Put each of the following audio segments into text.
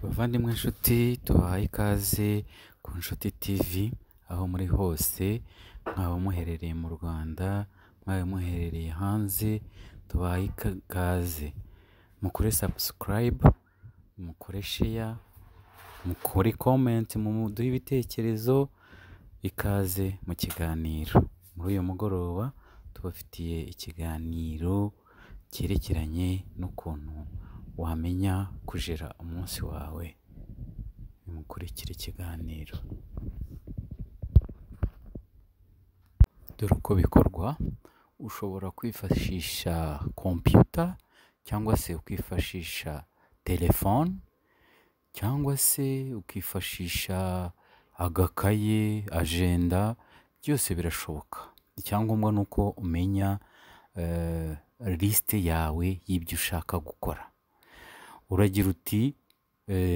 Bavandimwe nshuti, tubahaye ikaze ku Nshuti TV aho muri hose, mwaba muherereye mu Rwanda, mwaba muherereye hanze, tubahaye ikaze. Mukore subscribe, mukore share, mukore comment, muduhe ibitekerezo, ikaze mu kiganiro. Muri uyu mugoroba tubafitiye ikiganiro cyerekeranye n'ukuntu wamenya kujera umunsi wawe. Nimukurikire ikiganiro. Dore uko bikorwa: ushobora kwifashisha kompiyuta cyangwa se ukifashisha telefone cyangwa se ukifashisha agakaye, ajenda, byose birashoboka. Icyangombwa ni uko umenya lisite yawe y'ibyo ushaka gukora. Uragira uti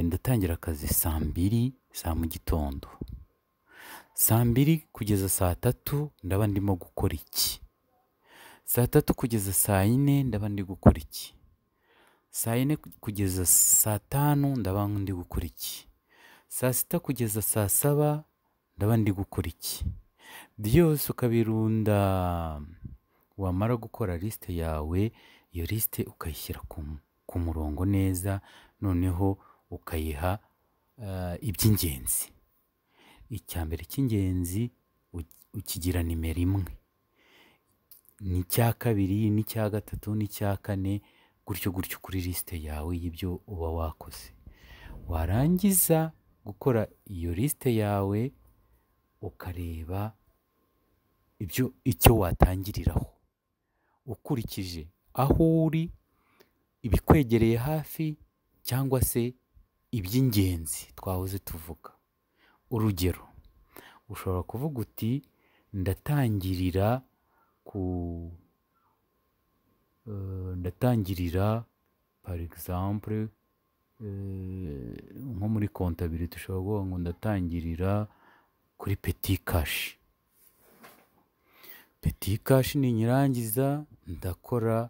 ndatangira akazi saa 2 za mu gitondo, saa 2 kugeza saa 3 ndaba ndimo gukora iki, saa 3 kugeza saa 4 ndaba ndi gukora iki, saa 4 kugeza saa 5 ndaba ndi gukora iki, saa 6 kugeza saa 7 ndaba ndi gukora iki. Byose ukabirunda. Wamara gukora lisite yawe, iyo lisite ukayishyira ku murongo neza, noneho ukayiha iby'ingenzi. Icya mbere cy'ingenzi ukigira nimero 1, n'icya kabiri, n'icya gatatu, n'icya kane, gutyo gutyo kuri lisite yawe y'ibyo uba wakoze. Warangiza gukora iyo lisite yawe, ukareba icyo watangiriraho ukurikije aho uri, ibikwegereye hafi cyangwa se iby'ingenzi twahoze tuvuga. Urugero, ushobora kuvuga uti ndatangirira par exemple nko muri comptabilité ushobora kuvuga ngo ndatangirira kuri petit cash. Petit cash ninyirangiza ndakora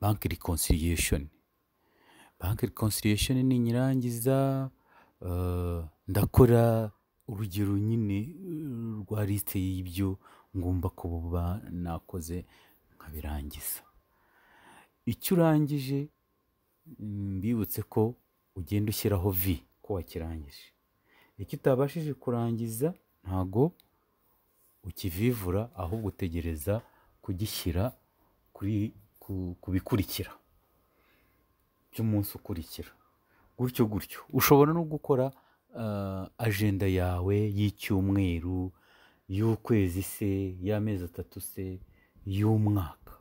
bank reconciliation. Bank reconciliation ninyirangiza ndakora urugero nyine rwa lisite y'ibyo ngomba kuba nakoze nkabirangiza. Icyo urangije, mbibutse ko ugenda ushyiraho V ko wakirangije. Icyo utabashije kurangiza ntago ukivivura, ahubwo utegereza kugishyira ku bikurikira by'umunsi ukurikira, gutyo gutyo. Ushobora no gukora ajenda yawe y'icyumweru, y'ukwezi se, y'amezi 3 se, y'umwaka,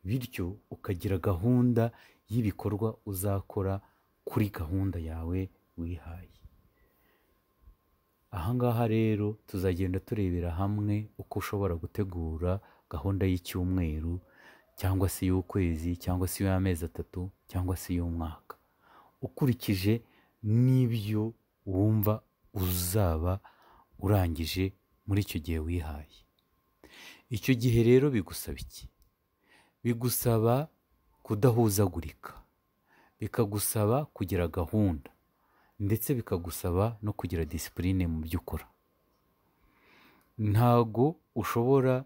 bityo ukagira gahunda y'ibikorwa uzakora kuri gahunda yawe wihaye. Aha ngaha rero tuzagenda turebera hamwe uko ushobora gutegura gahunda y'icyumweru cyangwa se y'ukwezi cyangwa se y'amezi 3 cyangwa se y'umwaka, ukurikije n'ibyo wumva uzaba urangije muri icyo gihe wihaye. Icyo gihe rero bigusaba iki? Bigusaba kudahuzagurika, bikagusaba kugira gahunda, ndetse bikagusaba no kugira disipurine mu byo ukora. Ntago ushobora,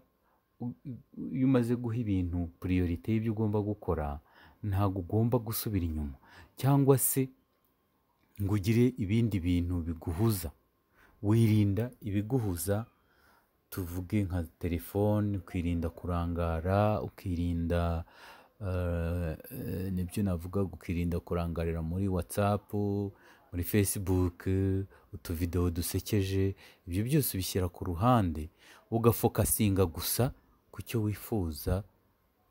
iyo umaze guha ibintu priorite y'ibyo ugomba gukora, ntago ugomba gusubira inyuma cyangwa se ngo ugire ibindi bintu biguhuza. Wirinda ibiguhuza, tuvuge nka telefone, ukirinda kurangara, ukirinda nibyo navuga, ukirinda kurangarira muri WhatsApp, muri Facebook, utuvidewo dusekeje. Ibyo byose ubishyira ku ruhande, ugafokasinga gusa ku cyo wifuza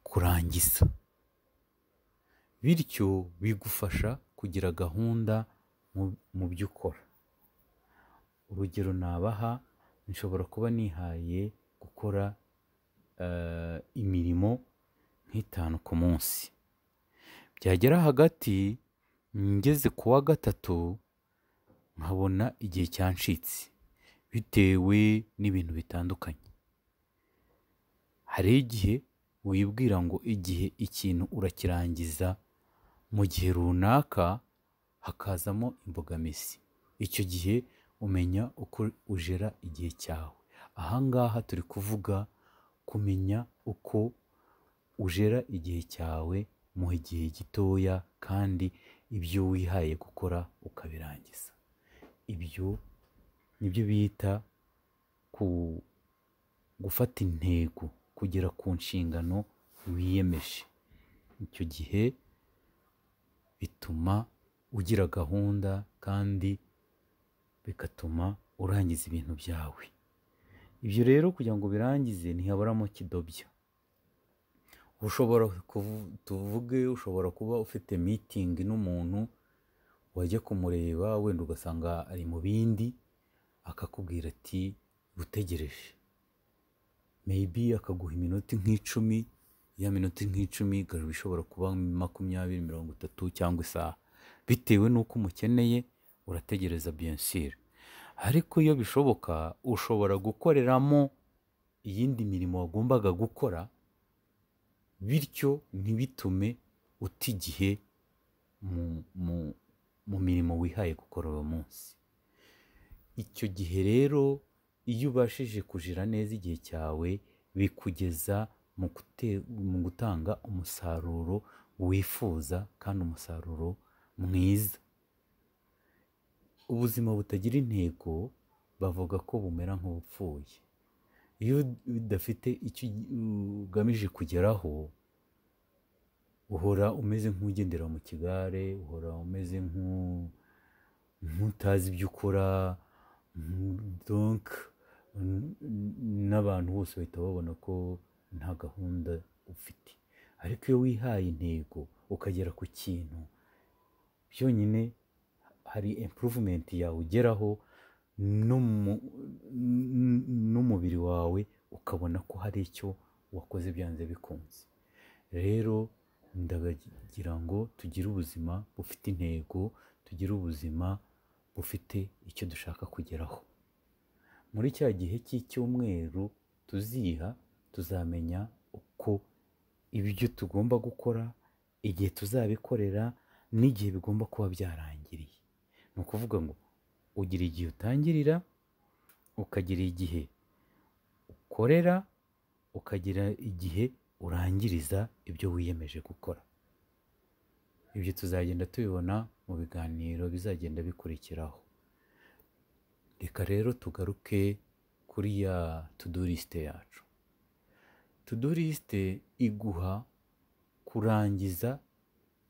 kurangiza. Bityo bigufasha kugira gahunda mu byo ukora. Urugero nabaha, nshobora kuba nihaye gukora imirimo nk'itanu ku munsi, byagera hagati ngeze ku wa gatatu nkabona igihe cyancitse, bitewe n'ibintu bitandukanye. Hari igihe wibwira ngo igihe ikintu urakirangiza mu gihe runaka, hakazamo imbogamizi. Icyo gihe umenya uko ujera igihe cyawe. Aha ngaha turi kuvuga kumenya uko ujera igihe cyawe mu gihe gitoya kandi ibyo wihaye gukora ukabirangiza. Ibyo nibyo bita gufata intego, kugera ku nshingano wiyemeje. Icyo gihe bituma ugira gahunda kandi bigatuma urangiza ibintu byawe. Ibyo rero kugira ngo ubirangize ntihaburamo kidobya. Ushobora tuvuge ushobora kuba ufite meeting n'umuntu, wajya kumureba wenda ugasanga ari mu bindi, akakubwira ati gutegereje, maybe akaguha iminota nk'icumi, ya minota nk'icumi ikaba ishobora kuba 20, 30 cyangwa isaha, bitewe n'uko umukeneye urategereza bien sûr. Ariko iyo bishoboka ushobora gukoreramo iyindi mirimo wagombaga gukora, bityo ntibitume uta igihe mu mirimo wihaye gukora uwo munsi. Icyo gihe rero iyo ubashije kujira neza igihe cyawe, bikugeza mu gutanga umusaruro wifuza kandi umusaruro mwiza. Ubuzima butagira intego bavuga ko bumera nk'ubupfuye. Iyo udafite icyo ugamije kugeraho, uhora umeze nk'ugendera mu kigare, uhora umeze nk'utazi ibyo ukora, donc n'abantu bose bahita babona ko nta gahunda ufite. Ariko iyo wihaye intego ukagera ku kintu, byonyine hari improvement yawe ugeraho, n'umubiri wawe ukabona ko hari icyo wakoze byanze bikunze. Rero ndabagira ngo tugire ubuzima bufite intego, tugire ubuzima bufite icyo dushaka kugeraho. Muri cya gihe cy'icyumweru tuziha, tuzamenya uko ibyo tugomba gukora, igihe tuzabikorera n'igihe bigomba kuba byarangiriye. Ni ukuvuga ngo ugira igihe utangirira, ukagira igihe ukorera, ukagira igihe urangiriza ibyo wiyemeje gukora. Ibyo tuzagenda tubibona mu biganiro bizagenda bikurikiraho. Reka rero tugaruke kuri ya to-do list yacu. To-do list iguha kurangiza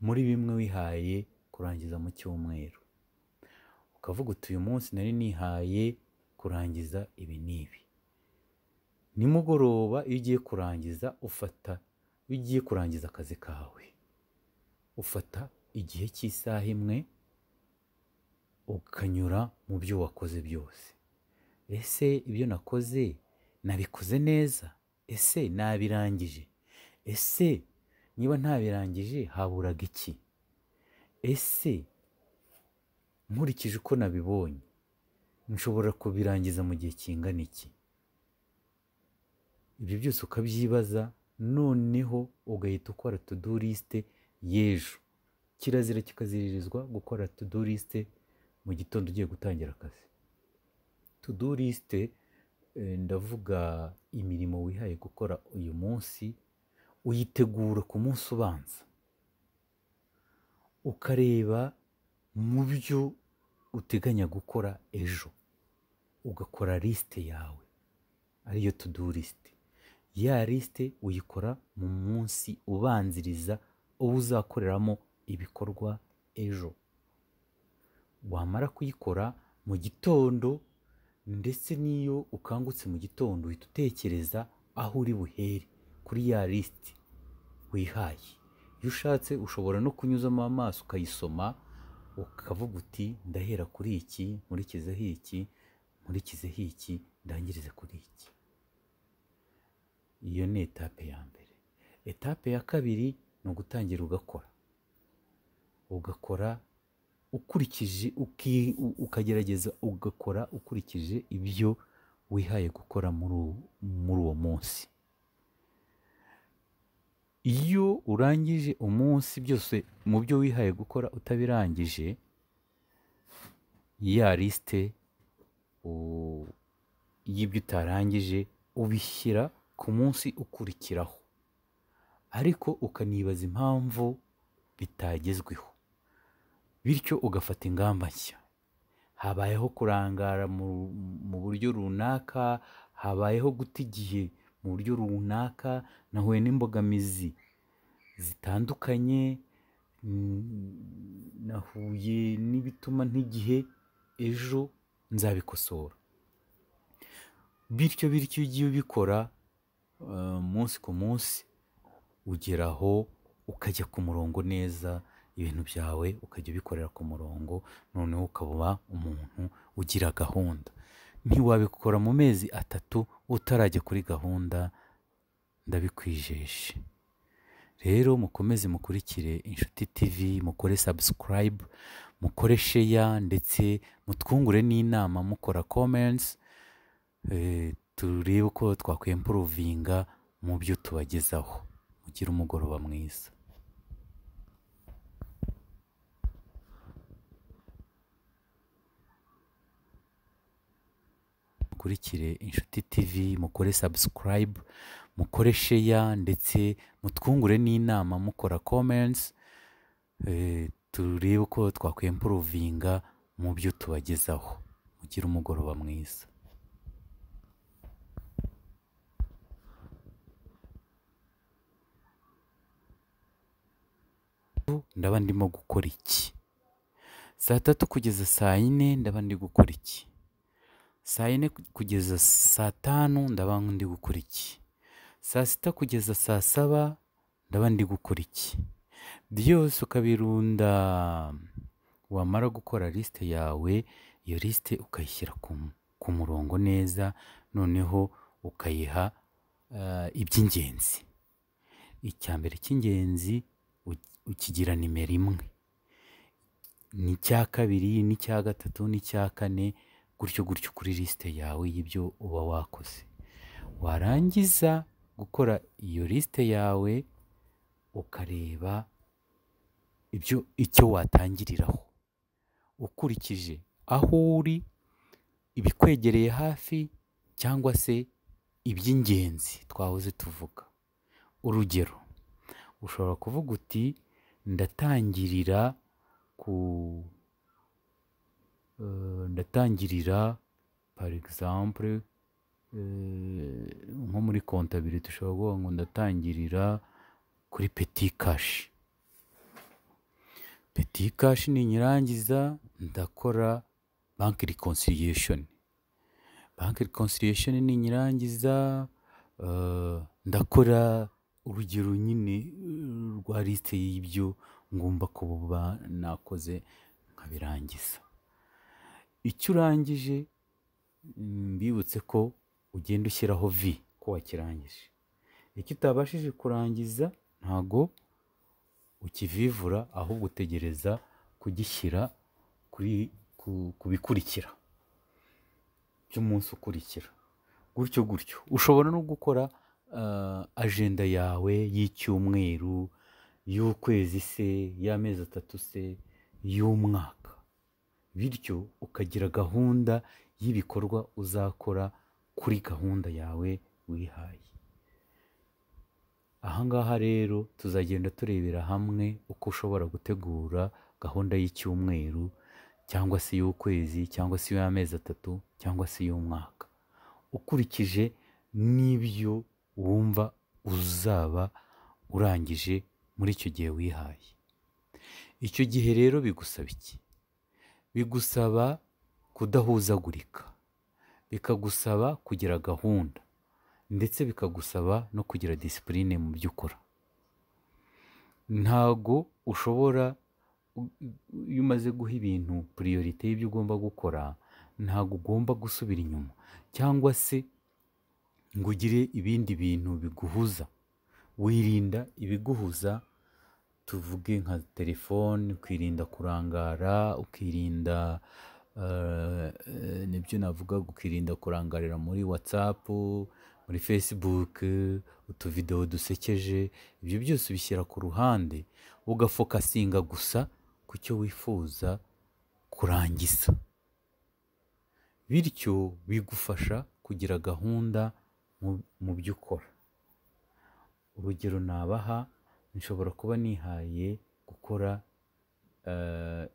muri bimwe wihaye kurangiza mu cyumweru. Ukavuga uti uyu munsi nari nihaye kurangiza ibi n'ibi. Nimugoroba iyo ugiye kurangiza ufata, iyo ugiye kurangiza akazi kawe, ufata igihe cy'isaha imwe ukanyura mu byo wakoze byose. Ese ibyo nakoze nabikoze neza? Ese nabirangije? Ese niba ntabirangije haburaga iki? Ese nkurikije uko nabibonye nshobora kubirangiza mu gihe kingana iki? Ibyo byose ukabyibaza, noneho ugahita ukora to-do list y'ejo. Kirazira kikaziririzwa gukora to-do list mu gitondo ugiye gutangira akazi. To-do list, ndavuga imirimo wihaye gukora uyu munsi, uyitegura ku munsi ubanza, ukareba mu byo uteganya gukora ejo, ugakora liste yawe ariyo to-do list. Ya liste uyikora mu munsi ubanziriza uwo uzakoreramo ibikorwa ejo. Wamara kuyikora mu gitondo, ndetse n'iyo ukangutse mu gitondo uhita utekereza aho uri buhere kuri ya lisiti wihaye. Iyo ushatse ushobora no kunyuzamo amaso ukayisoma, ukavuga uti ndahera kuri iki, nkurikizeho iki, nkurikizeho iki, ndangirize kuri iki. Iyo ni étape ya mbere. Étape ya kabiri ni ugutangira ugakora, ugakora ukurikije, ukagerageza ugakora ukurikije ibyo wihaye gukora muri uwo munsi. Iyo urangije umunsi byose mu byo wihaye gukora utabirangije, ya lisite y'ibyo utarangije ubishyira ku munsi ukurikiraho, ariko ukanibaza impamvu bitagezweho, bityo ugafata ingamba nshya. Habayeho kurangara mu buryo runaka, habayeho guta igihe mu buryo runaka, nahuye n'imbogamizi zitandukanye, nahuye n'ibituma ntigihe, ejo nzabikosora. Bityo bityo iyo ugiye ubikora umunsi ku munsi, ugeraho ukajya ku murongo neza, ibintu byawe ukajya ubikorera ku murongo, noneho ukaba umuntu ugira gahunda. Ntiwabikora mu mezi 3 utarajya kuri gahunda, ndabikwijeje. Rero mukomeze mukurikire Inshuti TV, mukore subscribe, mukore share, ndetse mutwungure n'inama mukora comments, turebe uko twakwimprovinga mu byo tubagezaho. Mugire umugoroba mwiza. Mukurikire Inshuti TV, mukore subscribe, mukore share, ndetse mutwungure n'inama mukora comments, turebe uko twakwimprovinga mu byo tubagezaho. Mugire umugoroba mwiza. Ndaba ndimo gukora iki? Saa 3 kugeza saa 4 ndaba ndi gukora iki? Saa 4 kugeza saa 5 ndaba ndi gukora iki? Saa 6 kugeza saa 7 ndaba ndi gukora iki? Byose ukabirunda. Wamara gukora liste yawe, iyo liste ukayishyira ku murongo neza, noneho ukayiha iby'ingenzi. Icya mbere cy'ingenzi ukigira nimero 1, n'icya 2, n'icya 3, n'icya 4, gutyo gutyo kuri liste yawe y'ibyo uba wakoze. Warangiza gukora iyo liste yawe, ukareba icyo watangiriraho ukurikije aho uri, ibikwegereye hafi cyangwa se iby'ingenzi twahoze tuvuga. Urugero, ushobora kuvuga uti ndatangirira ndatangirira par exemple nko muri comptabilité ushobora kuvuga ngo ndatangirira kuri petit cash. Petit cash ninyirangiza ndakora bank reconciliation. Bank reconciliation ninyirangiza ndakora urugero nyine rwa liste y'ibyo ngomba kuba nakoze nkabirangiza. Icyo urangije, mbibutse ko ugenda ushyiraho V ko wakirangije. Icyo utabashije kurangiza ntago ukivivura, ahubwo utegereza kugishyira ku bikurikira by'umunsi ukurikira, gutyo gutyo. Ushobora no gukora agenda yawe y'icyumweru, y'ukwezi se, y'amezi 3 se, y'umwaka, bityo ukagira gahunda y'ibikorwa uzakora kuri gahunda yawe wihaye. Aha ngaha rero tuzagenda turebera hamwe uko ushobora gutegura gahunda y'icyumweru cyangwa se y'ukwezi cyangwa se y'amezi 3 cyangwa se y'umwaka, ukurikije n'ibyo wumva uzaba urangije muri icyo gihe wihaye. Icyo gihe rero bigusaba iki? Bigusaba kudahuzagurika, bikagusaba kugira gahunda, ndetse bikagusaba no kugira discipline mu byo ukora. Ntago ushobora, iyo umaze guha ibintu priorité y'ibyo ugomba gukora, ntago ugomba gusubira inyuma cyangwa se ngo ugire ibindi bintu biguhuza. Wirinda ibiguhuza. Tuvuge nka telefone, ukirinda kurangara, ukirinda nibyo navuga, ukirinda kurangarira muri WhatsApp, muri Facebook, utuvidewo dusekeje. Ibyo byose ubishyira ku ruhande, ugafocusinga gusa ku cyo wifuza kurangiza. Bityo bigufasha kugira gahunda mu byo ukora. Urugero nabaha, nshobora kuba nihaye gukora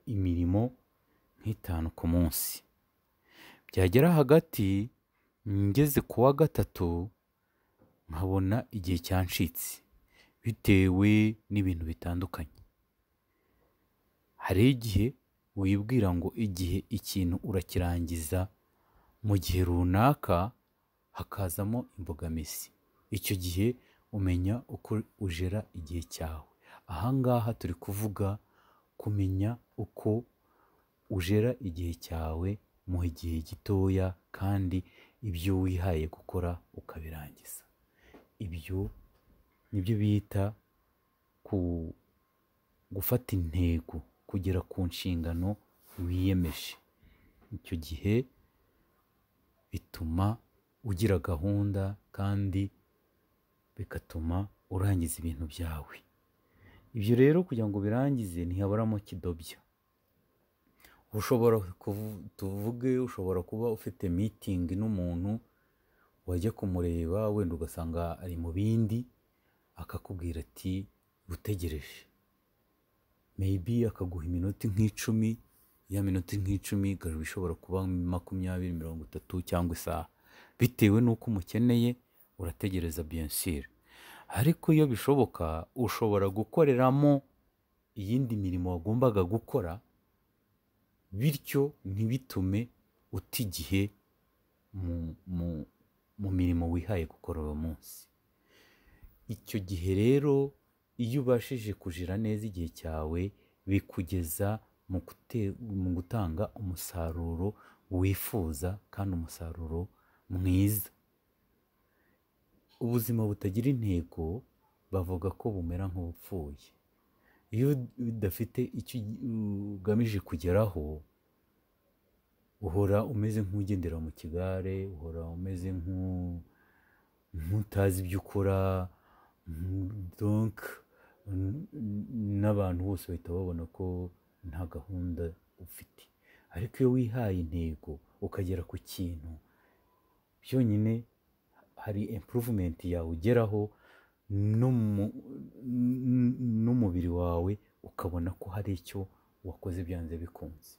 imirimo nk'itanu ku munsi, byagera hagati ngeze ku wa gatatu nkabona igihe cyancitse bitewe n'ibintu bitandukanye. Hari igihe wibwira ngo igihe ikintu urakirangiza mu gihe runaka, hakazamo imbogamizi. Icyo gihe umenya uko ujera igihe cyawe. Aha ngaha turi kuvuga kumenya uko ujera igihe cyawe mu gihe gitoya, kandi ibyo wihaye gukora ukabirangiza. Ibyo nibyo bita gufata intego, kugera ku nshingano wiyemeje. Icyo gihe bituma ugira gahunda kandi bigatuma urangiza ibintu byawe. Ibyo rero kugira ngo ubirangize ntihaburamo kidobya. Ushobora, tuvuge, ushobora kuba ufite meeting n'umuntu, wajya kumureba wenda ugasanga ari mu bindi, akakubwira ati utegereje, maybe akaguha iminota nk'icumi. Ya minota nk'icumi ikaba ishobora kuba 20, 30 cyangwa isaha, bitewe n'uko umukeneye. Urategereza, bien sûr, ariko iyo bishoboka ushobora gukoreramo iyindi mirimo wagombaga gukora, bityo ntibitume uta igihe mu mirimo wihaye gukora uwo munsi. Icyo gihe rero, iyo ubashije kujira neza igihe cyawe, bikugeza mu gutanga umusaruro wifuza kandi umusaruro mwiza. Ubuzima butagira intego bavuga ko bumera nk'ubupfuye. Iyo udafite icyo ugamije kugeraho, uhora umeze nk'ugendera mu kigare, uhora umeze nk'utazi ibyo ukora. Donc n'abantu bose bahita babona ko nta gahunda ufite. Ariko iyo wihaye intego ukagera ku kintu, byonyine hari improvement yawe ugeraho, n'umubiri wawe ukabona ko hari icyo wakoze byanze bikunze.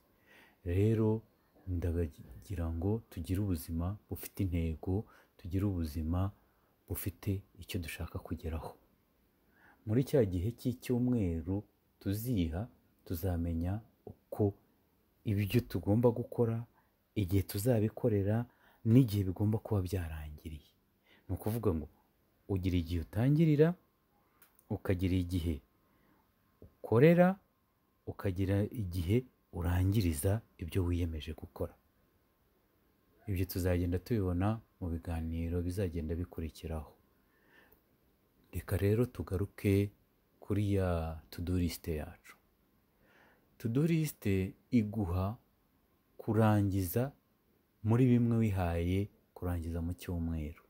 Rero ndagira ngo tugire ubuzima bufite intego, tugire ubuzima bufite icyo dushaka kugeraho. Muri cya gihe cy'icyumweru tuziha, tuzamenya uko ibyo tugomba gukora, igihe tuzabikorera n'igihe bigomba kuba byarangiriye. Ni ukuvuga ngo ugira igihe utangirira, ukagira igihe ukorera, ukagira igihe urangiriza ibyo wiyemeje gukora. Ibyo tuzagenda tubibona mu biganiro bizagenda bikurikiraho. Reka rero tugaruke kuri ya to-do list yacu. To-do list iguha kurangiza muri bimwe wihaye kurangiza mu cyumweru,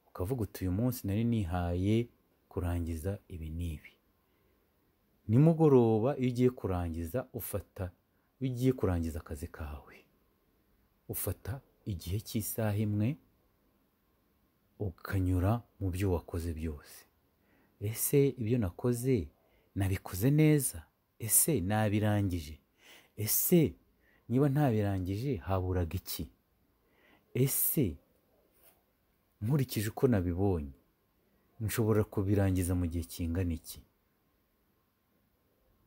ukavuga uti: "Uyu munsi nari nihaye kurangiza ibi n'ibi." Nimugoroba iyo ugiye kurangiza, ufata, iyo ugiye kurangiza akazi kawe, ufata igihe cy'isaha imwe ukanyura mu byo wakoze byose. Ese ibyo nakoze nabikoze neza? Ese nabirangije? Ese niba ntabirangije haburaga iki? Ese nkurikije uko nabibonye nshobora kubirangiza mu gihe kingana iki?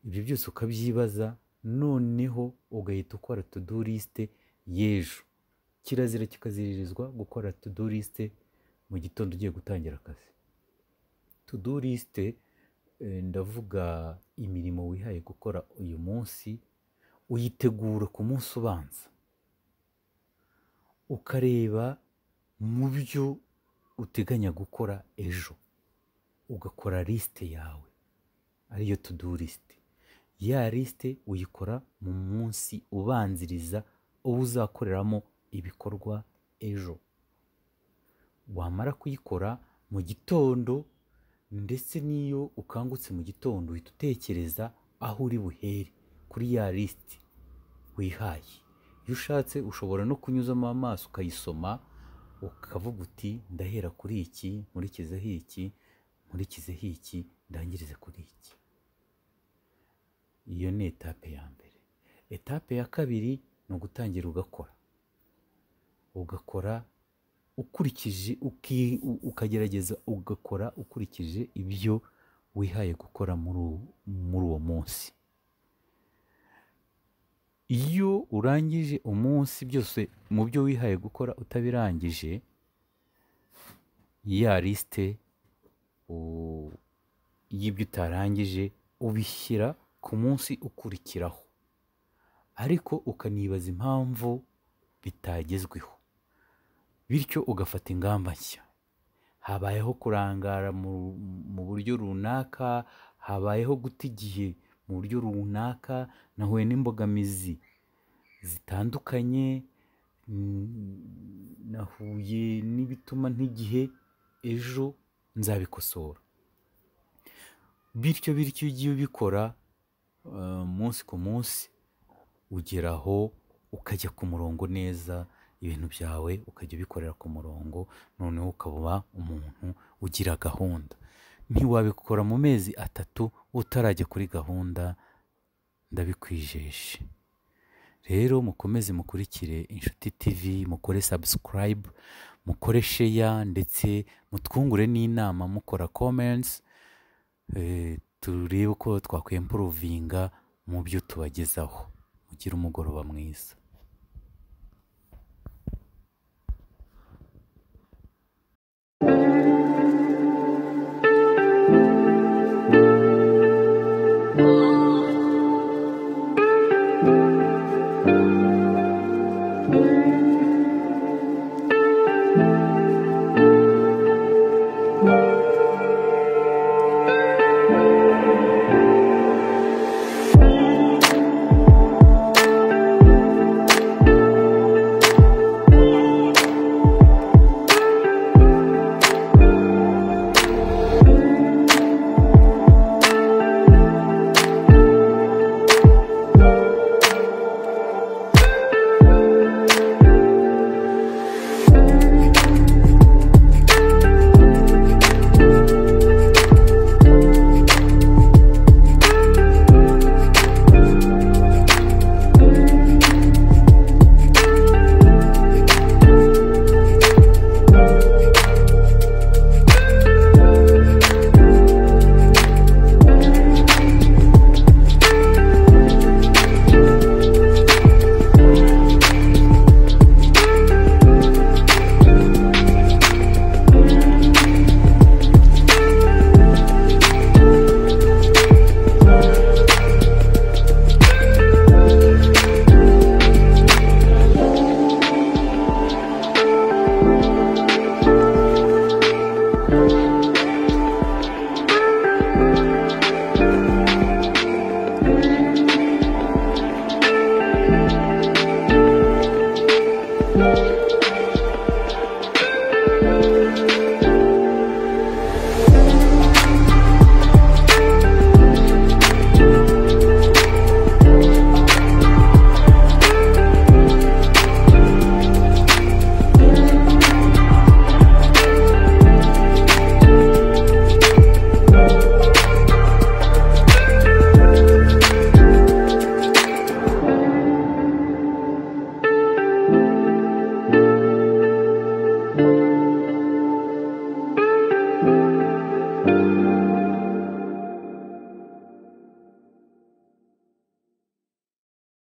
Ibyo byose ukabyibaza, noneho ugahita ukora to-do list y'ejo. Kirazira kikaziririzwa gukora to-do list mu gitondo ugiye gutangira akazi. To-do list, ndavuga imirimo wihaye gukora uyu munsi, uyitegura ku munsi ubanza, ukareba mu byo uteganya gukora ejo, ugakora lisite yawe. ariyo to do list. Ya lisite uyikora mu munsi ubanziriza uwo uzakoreramo ibikorwa ejo. Wamara kuyikora mu gitondo, ndetse n'iyo ukangutse mu gitondo uhita utekereza aho uri buhere kuri ya lisiti wihaye. Iyo ushatse ushobora no kunyuzamo amaso ukayisoma, ukavuga uti ndahera kuri iki, nkurikizeho iki, nkurikizeho iki, ndangirize kuri iki. Iyo ni étape ya mbere. Étape ya kabiri ni ugutangira ugakora, ugakora ukurikije, ukagerageza ugakora ukurikije ibyo wihaye gukora muri uwo munsi. Iyo urangije umunsi byose mu byo wihaye gukora utabirangije, ya lisite y'ibyo utarangije ubishyira ku munsi ukurikiraho, ariko ukanibaza impamvu bitagezweho, bityo ugafata ingamba nshya. Habayeho kurangara mu buryo runaka, habayeho guta igihe mu buryo runaka, nahuye n'imbogamizi zitandukanye, nahuye n'ibituma ntigihe, ejo nzabikosora. Bityo bityo iyo ugiye ubikora umunsi ku munsi, ugera aho ukajya ku murongo neza, ibintu byawe ukajya ubikorera ku murongo, noneho ukaba umuntu ugira gahunda. Ntiwabikora mu mezi 3 utarajya kuri gahunda, ndabikwijeje. Rero mukomeze mukurikire Inshuti TV, mukore subscribe, mukore share, ndetse mutwungure n'inama mukora comments, turebe uko twakwimprovinga mu byo tubagezaho. Mugire umugoroba mwiza.